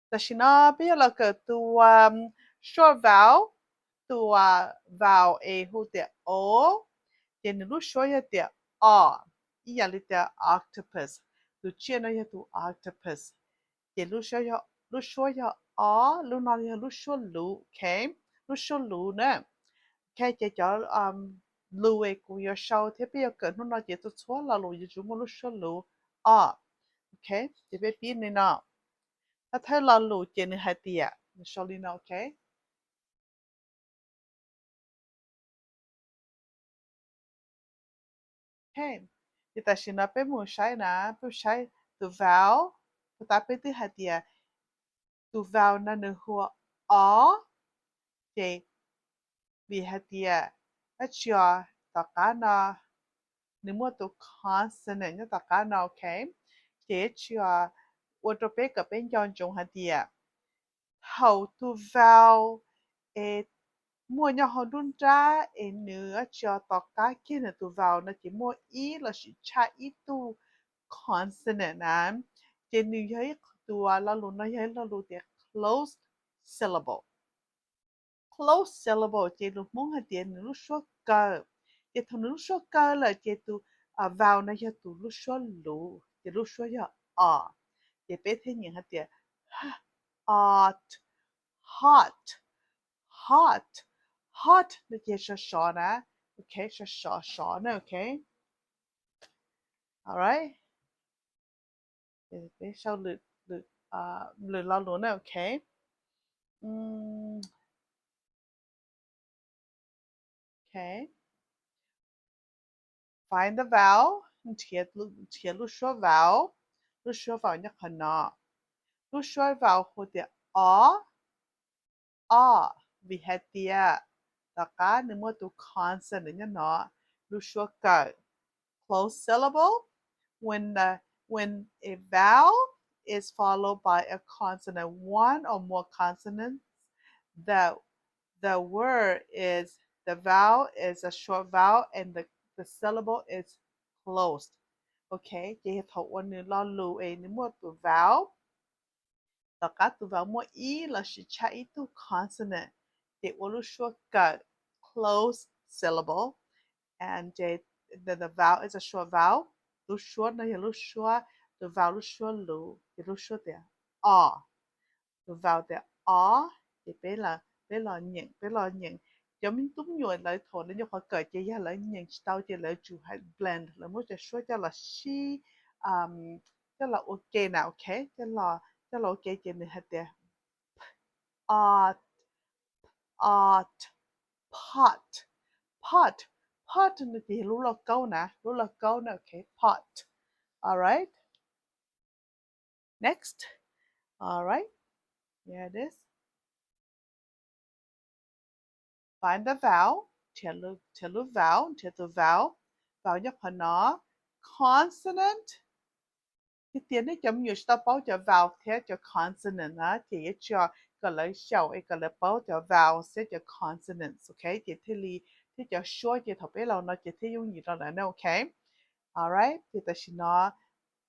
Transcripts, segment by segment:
Tam sim no peb yuav los kawm tus, um, short vowel, tus, uh, vowel es hu tias o, ces nws lub suab yog tias o, ib yam li tias octopus. Tus tsiaj no yog tus octopus. Ces lub suab yog, lub suab yog o, lub no yog lub suab luv, ok, lub suab luv na. Ok, ces cov, um, lus es kuv yuav sau thiab peb yuav kawm hnub no ces txhua txhua lo lus yuav tsum muaj lub suab luv o. Ok, ces peb pib li no. Thawj thawj lo lus ces nws hais tias, nws sau li no, ok. Ok, ces tam sim no peb mus saib na, peb mus saib tus vowel, puas tas peb twb hais tias tus vowel no nws hu ua o, ces vim hais tias dab tsi os, tom qab no nws muaj tus consonant nyob tom qab no, ok, ces dab tsi os, ua rau peb kom peb nco ntsoov hais tias thaum tus vowel es muaj nyob hauv nruab nrab es nws dab tsi os, tom qab kiag nws tus vowel no ces muaj ib los sis tshaj ib tug consonant na, ces nws yog ib, tus lo lus no yog ib lo lus tias closed syllable. Closed syllable ces lus Hmoob hais tias nws lub suab kaw. Ces thaum nws lub suab kaw lawm ces tus, uh, vowel no yog tus lub suab luv, ces lub suab yog o. Ces peb thiaj nyeem hais tias ot, hot, hot, hot no ces sov sov na, ok, sov sov sov na, ok. Alright, peb sau lwm, lwm, uh, lwm lo lus na, ok. Ok. Find the vowel, nrhiav, nrhiav lub suab vowel, lub suab vowel nyob qhov no. Lub suab vowel hu tias o, o, vim hais tias tom qab nws muaj tus consonant nyob no, lub suab kaw. Closed syllable, when the, when a vowel is followed by a consonant, one or more consonants, the, the word is, the vowel is a short vowel and the, the syllable is closed. Ok, ces yog thaum uas nws lo lus es nws muaj tus vowel, tom qab tus vowel muaj ib los sis tshaj ib tug consonant, ces ua lub suab kaw, closed syllable, and the, the vowel is a short vowel, lub suab no yog lub suab, tus vowel lub suab luv, ces lub suab tias o, tus vowel tias o, ces peb, peb los nyeem, peb los nyeem. Cov me tub me nyuam lawv thaum lawv nyuam qhuav kawm ces yog lawv nyeem tsis tau ces lawv tsum hais blend, lawv muab cov suab coj los sib, coj los ua ke na, ok, coj los, coj los ua ke ces nws hais tias ot, ot, pot, pot, pot no ces yog lub lauj kaub na, lub lauj kaub na, ok, pot. Alright. Next. Alright. Here it is. Find the vowel, nrhiav lub vowel, nrhiav tus vowel. Vowel nyob qhov no. Consonant. Tiag tiag nej cov me nyuam tsis tau paub cov vowel thiab cov consonant na, ces yuav tsum kom lawv xyaum es kom lawv paub cov vowel thiab cov consonants, ok, ces thiaj li, thiab cov suab ces thaum peb los no ces thiaj yooj yim rau lawv na, ok. Alright, ces tam sim no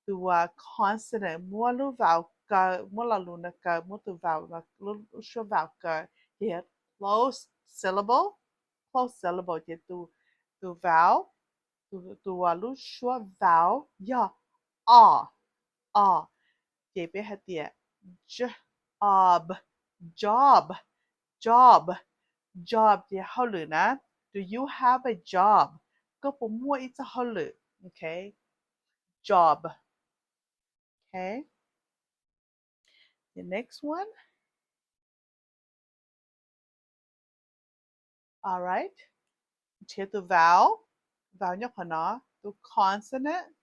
tus consonant muab lub vowel kaw, muab lo lus no kaw, muab tus vowel, lub suab vowel kaw, ces yog closed syllable, closed syllable ces tus, tus vowel, tus, tus lub suab vowel yog o, o, ces peb hais tias job, job, job, job ces hauj lwm na. Do you have a job? Koj puas muaj ib txoj hauj lwm? Ok, job. Ok. The next one. Alright. Nrhiav tus vowel. Vowel nyob qhov no. Tus consonant.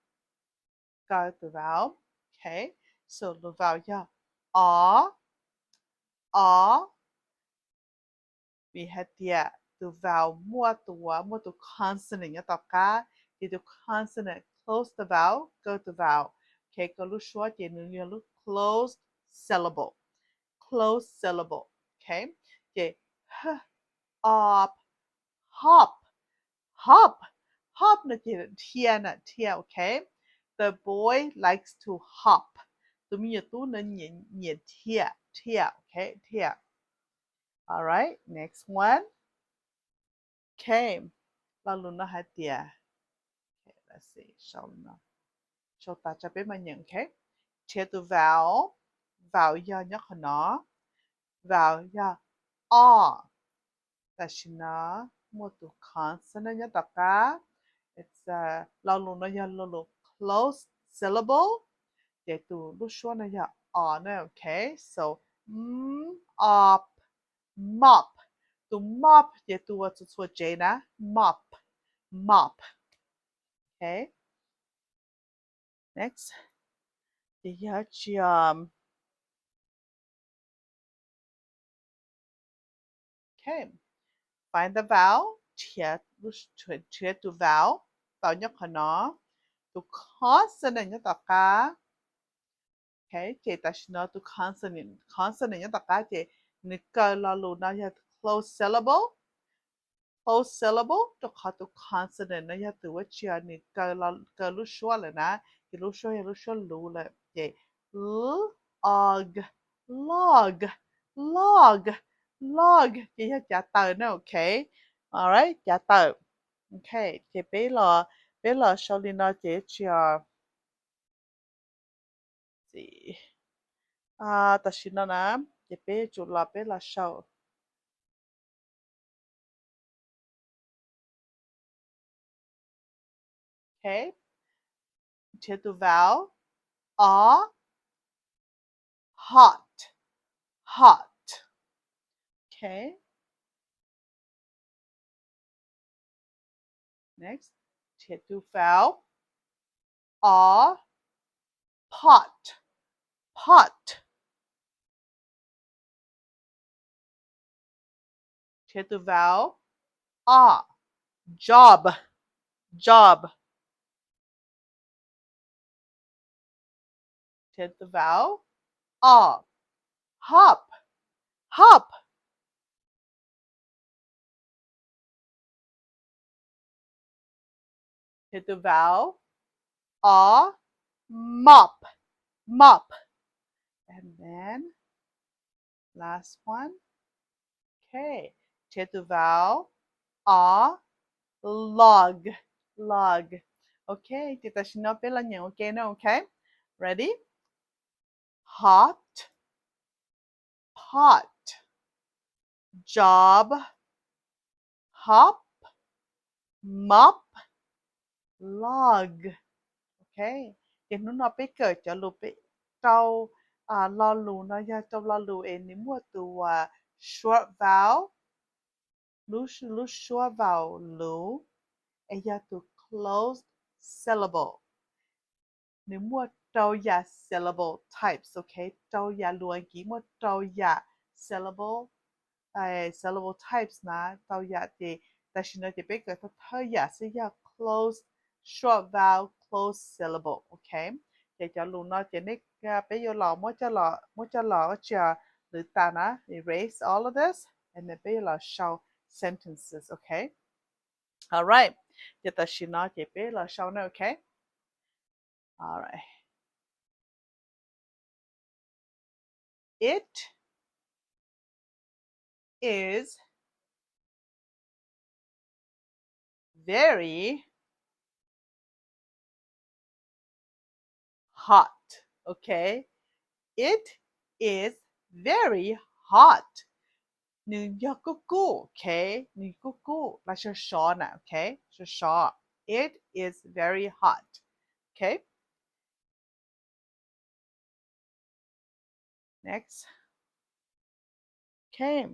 Kaw tus vowel. Ok. So tus vowel yog o, o. Vim hais tias tus vowel muaj tus, muaj tus consonant nyob tom qab, ces tus consonant close the vowel, kaw tus vowel. Ok, kaw lub suab ces nws yog lub closed syllable. Closed syllable. Ok, ces h, op, hop, hop, hop no ces dhia na, dhia, ok. The boy likes to hop. Tus me nyuam tub no nyiam, nyiam dhia. thiaj, okay, thiaj. All right, next one. Okay, lo lus no hais tias, okay, let's see, sau, sau tas tso peb mam nyeem, okay. Nrhiav tus vowel, vowel yog nyob qhov no, vowel yog o. Tam sim no muaj tus consonant nyob tom qab. Lo lus no yog lo lus closed syllable, ces tus lub suab no yog o na, okay. So, m, op, mop. Tus mop ces tus uas txhua txhua tsev na, mop, mop. Okay. Next. Ces yog tsis, um, okay. Find the vowel, nrhiav, nrhiav tus vowel, vowel nyob qhov no, tus consonant nyob tom qab. Okay, ces tam sim no tus consonant, consonant nyob tom qab ces nws kaw lo lus no yog closed syllable, closed syllable, rau qhov tus consonant no yog tus uas tsis, nws kaw, kaw lub suab lawm na, ces lub suab yog lub suab luv lawm ces l, og, log, log, log ces yog cav taws na, okay. All right, cav taws. Okay, ces peb los, peb los sau li no ces tsis, tam sim no na, ces peb yuav tsum los peb los sau. Okay, nrhiav tus vowel, o, hot, hot. Okay. Next, nrhiav tus vowel, o, pot, pot. Nrhiav tus vowel, o, job, job. Nrhiav tus vowel, o, hop, hop. Nrhiav tus vowel, o, mop, mop. And then last one. Okay, nrhiav tus vowel, o, log, log. Okay, ces tam sim no peb los nyeem ua ke na, okay. Ready? Hot, pot, job, hop, mop, log. Okay, ces hnub no peb kawm cov lus peb, rau lo lus no yog rau lo lus es nws muaj tus, uh, short vowel, lub, lub suab vowel luv, es yog tus closed syllable. Nws muaj rau yam syllable types, okay, rau yam lus Askiv muaj rau yam syllable, syllable types na, rau yam ces tam sim no ces peb kawm thawj yam xwb yog closed, short vowel, closed syllable, okay. Ces cov lus no ces nej, peb yuav los muab coj los, muab coj los ua tsia lwv tas na, erase all of this, and then peb yuav los sau sentences, okay. All right, ces tam sim no ces peb los sau na, okay. All right. It is very hot, okay. It is very hot. Nws yog kub kub, okay. Nws kub kub, los sov sov na, okay. Sov sov. It is very hot. Okay. Next. Okay.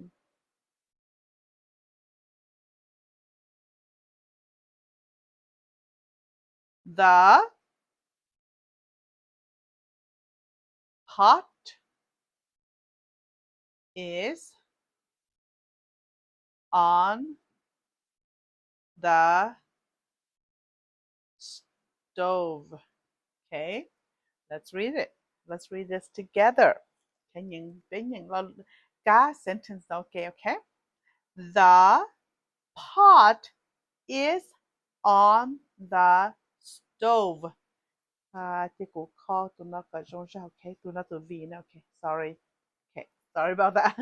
The pot is on the stove. Okay, let's read it. Let's read this together. Okay, peb nyeem kab sentence no, okay, okay. The pot is on the stove. Ces kuv kho tus no kom zoo zog, okay, tus no tus V no, okay, sorry. Okay. Sorry about that.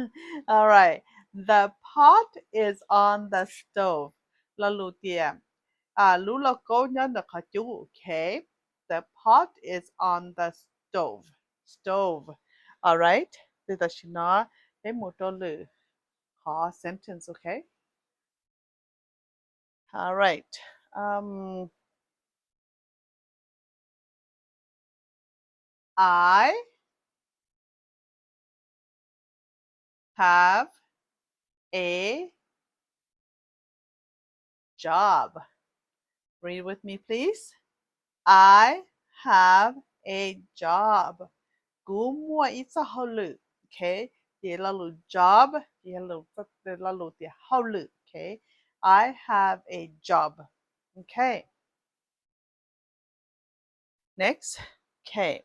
All right. The pot is on the stove. Lo lus tias, lub lauj kaub nyob ntawm qhov cub. Okay. The pot is on the stove. Stove. All right. Ces tam sim no peb mus rau lwm qhov sentence, okay? All right. Um, I have a job. Read with me, please. I have a job. Kuv muaj ib txoj hauj lwm. Okay. Ces lo lus job, lo lus tias hauj lwm. Okay. I have a job. Okay. Next. Okay.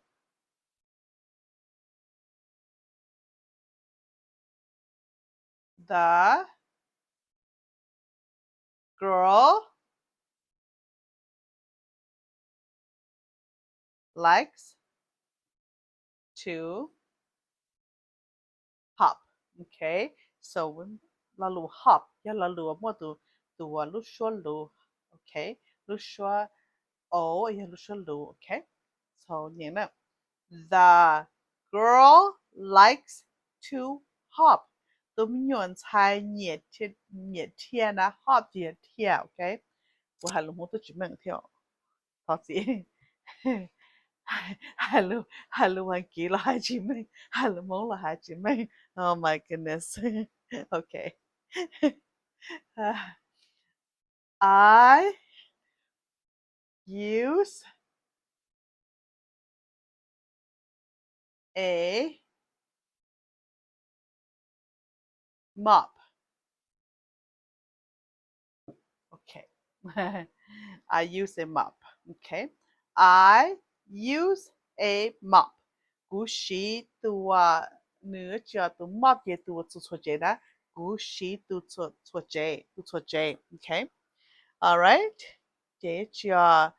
The girl likes to hop. Okay. So lo lus hop yog lo lus muaj tus, tus lub suab luv. Okay. Lub suab o yog lub suab luv. Okay. So nyeem na. The girl likes to hop. Tus me nyuam ntxhais nyiam dhia na, hop ces dhia. Okay. Kuv hais lus Hmoob twb tsis meej thiab. Thov txim. Hais lus As kiv los hais tsis meej, hais lus Hmoob los hais tsis meej. Oh my goodness. Okay. I use a mop. Okay. I use a mop. Okay. I use a mop. Kuv siv tus, nws tsis yog tus mop ces tus txhua txhua tsev na. Kuv siv tus txhua txhua tsev, tus txhua tsev. Okay. All right. Ces tsis yog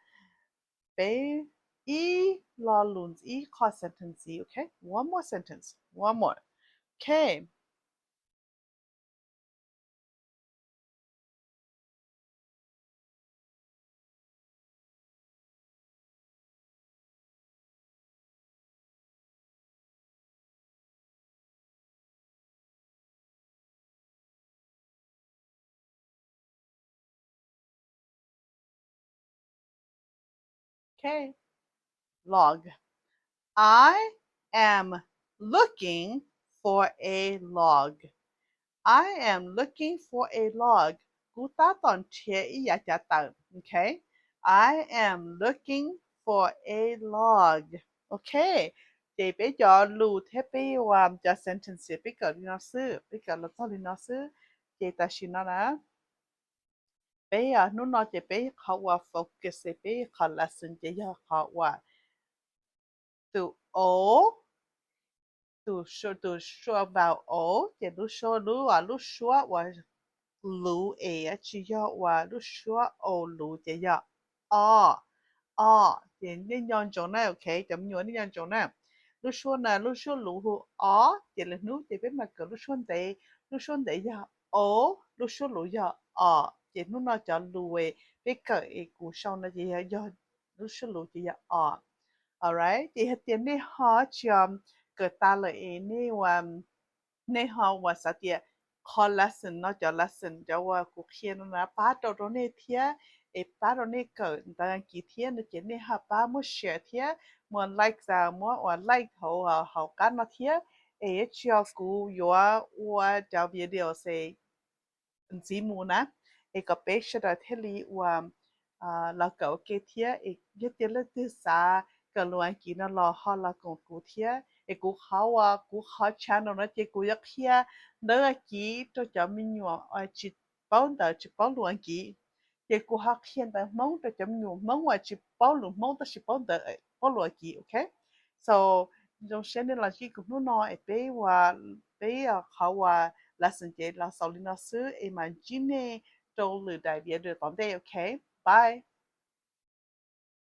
peb ib lo lus ib qho sentence. Okay. One more sentence. One more. Okay. Okay. Log. I am looking for a log. I am looking for a log. Kuv tab tom nrhiav ib yav cav tawm. Okay. I am looking for a log. Okay. Ces peb cov lus thiab peb ua cov sentence peb kawm li no xwb, peb kawm los txog li no xwb. Ces tam sim no na, peb hnub no ces peb qhov uas focus, peb qhov lesson ces yog qhov uas tus o, tus, tus suab vowel o, ces lub suab, lub, lub suab uas luv es tsis yog uas lub suab o luv ces yog o. O. Ces nej nco ntsoov na, okay, cov me nyuam nej nco ntsoov na. Lub suab na, lub suab luv hu o, ces lwm hnub ces peb mam kawm lub suab ntev. Lub suab ntev yog o, lub suab luv yog o. Ces hnub no cov lus peb kawm es kuv sau no ces yog, yog lub suab luv ces yog o. Alright, ces yog tias nej ho tsis kawm tas lawm es nej ua, nej ho uas xav tias qhov lesson no, cov lesson cov uas kuv qhia no na pab rau rau nej thiab, es pab rau nej kawm ntawv As kiv thiab no ces nej ho pab muab share thiab, muab like, muab ua like hauv, hauv qab no thiab, es tsis yog kuv yuav ua cov video es ntxiv mus na, es kom peb sawv daws thiaj li uas los kawm ua ke thiab. Es yog tias leej twg xav kawm lus As kiv no los ho los koom kuv thiab. Es kuv qhov uas, kuv qhov channel no ces kuv yuav qhia ntawv As kiv rau cov me nyuam uas tsis paub ntawv, tsis paub lus As kiv. Ces kuv ho qhia ntawv Hmoob rau cov me nyuam Hmoob uas tsis paub lus Hmoob tab sis paub ntawv, paub lus As kiv, okay? So zoo siab nej los ntsib kuv hnub no es peb ua, peb qhov uas lesson ces los xaus li no xwb es mam ntsib nej rau lwm daim video tom ntej, okay? Bye.